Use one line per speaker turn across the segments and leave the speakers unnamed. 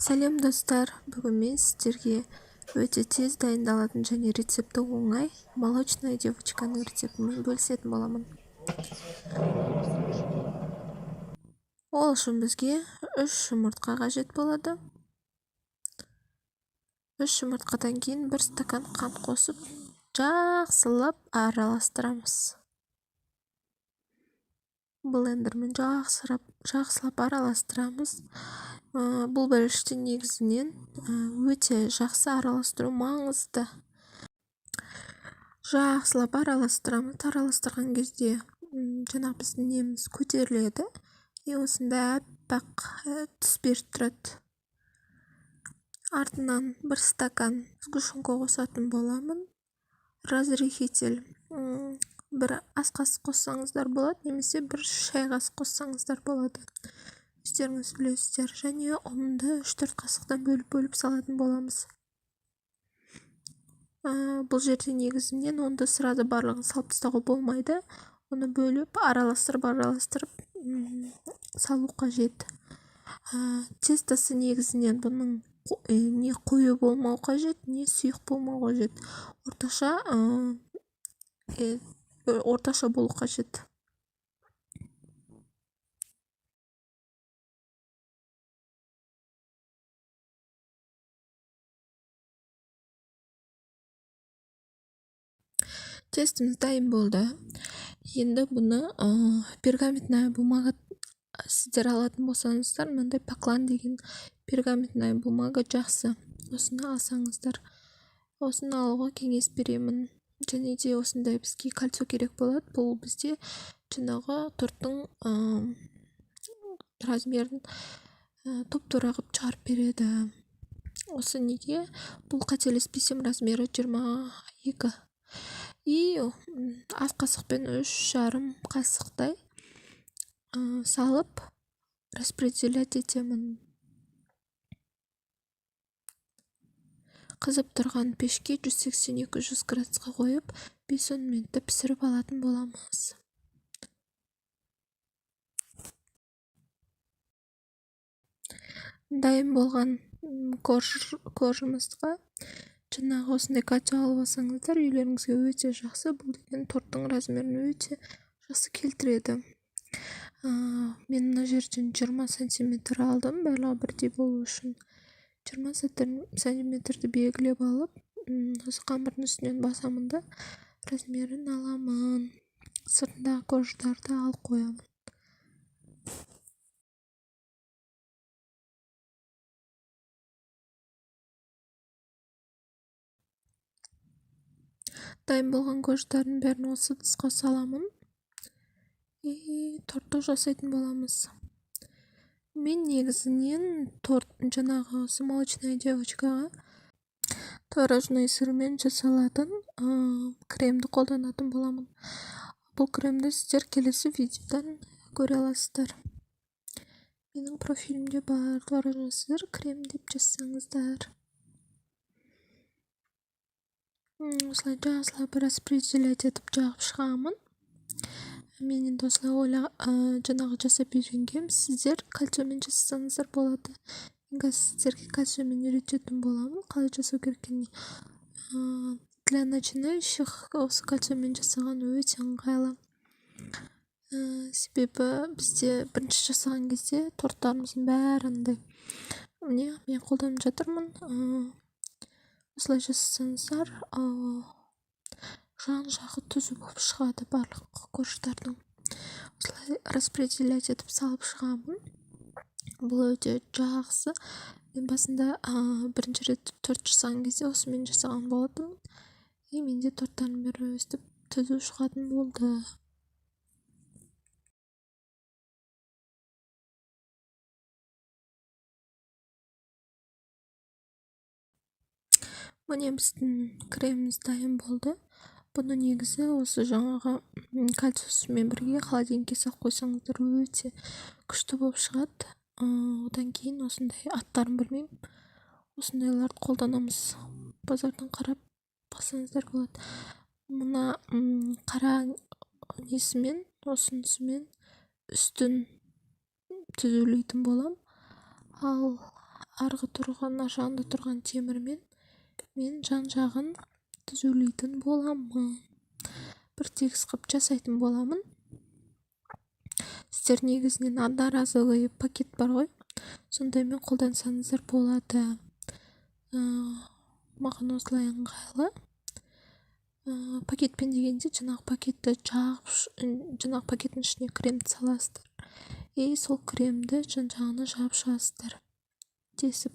Сәлем, достар! Бүгін мен сіздерге өте тез дайындалатын және рецепті оңай молочная девочканың рецептімен бөлісетін боламын. Ол үшін бізге 3 жұмыртқа қажет болады. 3 жұмыртқадан кейін 1 стакан қант қосып, жақсылап араластырамыз. Блендермен жақсылап араластырамыз. Бұл бәлішті негізінен өте жақсы араластыру маңызды. Жақсылап араластырамыз. Араластырған кезде жаңағы біздің неміз көтеріледі и осындай аппақ түс беріп тұрады. Артынан 1 стакан сгущенка қосатын боламын. Разрыхитель 1 ас қасық қоссаңыздар болады, немесе 1 шай қасық қоссаңыздар болады. Өздеріңіз білесіздер. Және ұнды 3-4 қасықтан бөліп-бөліп салатын боламыз. Бұл жерде негізінен ұнды сразу барлығын салып тастауға болмайды. Оны бөліп, араластырып, араластырып салу қажет. Тестосы негізінен бұның не қою болмау қажет, не сұйық болмау қажет. Орташа болу қажет. Тестіміз дайын болды. Енді бұны пергаментная бумага сіздер алатын болсаңыздар, мынандай Поклан деген пергаментная бумага жақсы. Осыны алсаңыздар, осыны алуға кеңес беремін. Және де осындай бізге кольцо керек болады. Бұл бізде жаңағы торттың размерін топ-тура қылып шығарып береді. Осы неге? Бұл қателеспесем размері 22. И ас қасықпен үш жарым қасықтай салып распределять етемін. Қызып тұрған пешке жүз сексен екі жүз градусқа қойып, бес-он минутта пісіріп алатын боламыз. Дайын болған коржымызға жаңағы осындай кольцо алып алсаңыздар, үйлеріңізге өте жақсы. Бұл деген торттың размерін өте жақсы келтіреді. Мен мына жерден 20 сантиметр алдым, барлығы бірдей болу үшін. 20 сантиметрді белгілеп алып, осы қамырдың үстінен басамын да размерін аламын. Сыртындағы корждарды алып қоямын. Дайын болған корждардың бәрін осы ыдысқа саламын. И тортты жасайтын боламыз. Мен негізінен торт жаңағы осы молочная девочкаға творожный сырмен жасалатын кремді қолданатын боламын. Бұл кремді сіздер келесі видеодан көре аласыздар. Менің профилімде бар творожный сыр крем деп жазсаңыздар. Осылай жақсылап распределять етіп жағып шығамын. Мен енді осылай жаңағы жасап үйренгенмін. Сіздер кольцомен жасасаңыздар болады. Мен қазір сіздерге кольцомен үйрететін боламын, қалай жасау керек екенін. Для начинающих осы кольцомен жасаған өте ыңғайлы. Себебі бізде бірінші жасаған кезде торттарымыздың бәрі андай. Міне, мен қолданып жатырмын. Осылай жасасаңыздар, жан-жағы түзу болып шығады барлық корждардың. Осылай распределять етіп салып шығамын. Бұл өте жақсы. Мен басында, бірінші рет торт жасаған кезде осымен жасаған болатынмын. И менде торттардың бәрі өстіп түзу шығатын болды. Міне, біздің креміміз дайын болды. Бұны негізі осы жаңағы кольцосымен бірге холодильникке салып қойсаңыздар өте күшті болып шығады. Одан кейін осындай аттарын білмеймін, осындайларды қолданамыз. Базардан қарап бақсаңыздар болады. Мына қара несімен, осынысымен үстін түзулейтін болам. Ал Арғы тұрған, ар жағында тұрған темірмен мен жан-жағын түзулейтін боламын. Бір тегіс қылып жасайтын боламын. Сіздер негізінен одноразовый пакет бар ғой, сондаймен қолдансаңыздар болады. Маған осылай ыңғайлы. Пакетпен дегенде жаңағы пакетті жағып, жаңағы пакеттің ішіне кремді саласыздар. И сол кремді жан-жағына жағып шығасыздар. Тесіп.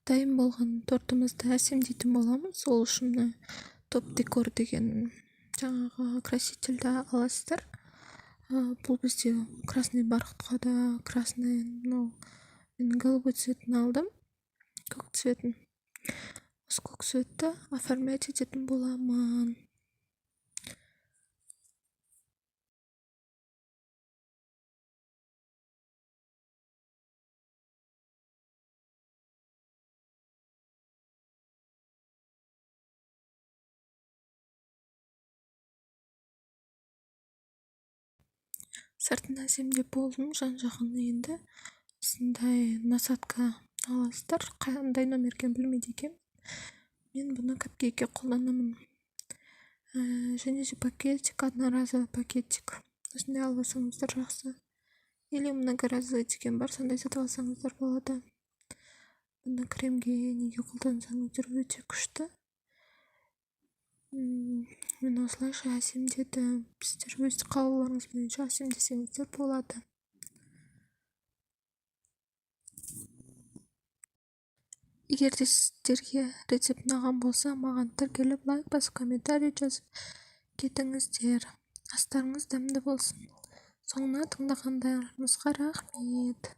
Дайын болған тортымызды әсемдейтін боламыз. Ол үшін мына топ декор деген жаңағы красительді аласыздар. Бұл бізде красный бархатқа да красный, мынау мен голубой цветін алдым, көк цветін. Осы көк цветті оформлять ететін боламын. Сыртын әсемдеп болдым, жан-жағын енді осындай насадка аласыздар. Қандай номер екенін білмейді екенмін. Мен бұны капкейкке қолданамын. Және де пакетик, одноразовый пакетик. Осындай алып алсаңыздар жақсы. Или многоразовый деген бар, сондай сатып алсаңыздар болады. Бұны кремге неге қолдансаңыздар өте күшті. Мен осылайша әсемдедім. Сіздер өз қалауларыңыз бойынша әсемдесеңіздер болады. Егер де сіздерге рецепт ұнаған болса, маған тіркеліп, лайк басып, комментарий жазып кетіңіздер. Астарыңыз дәмді болсын. Соңына тыңдағандарыңызға рахмет.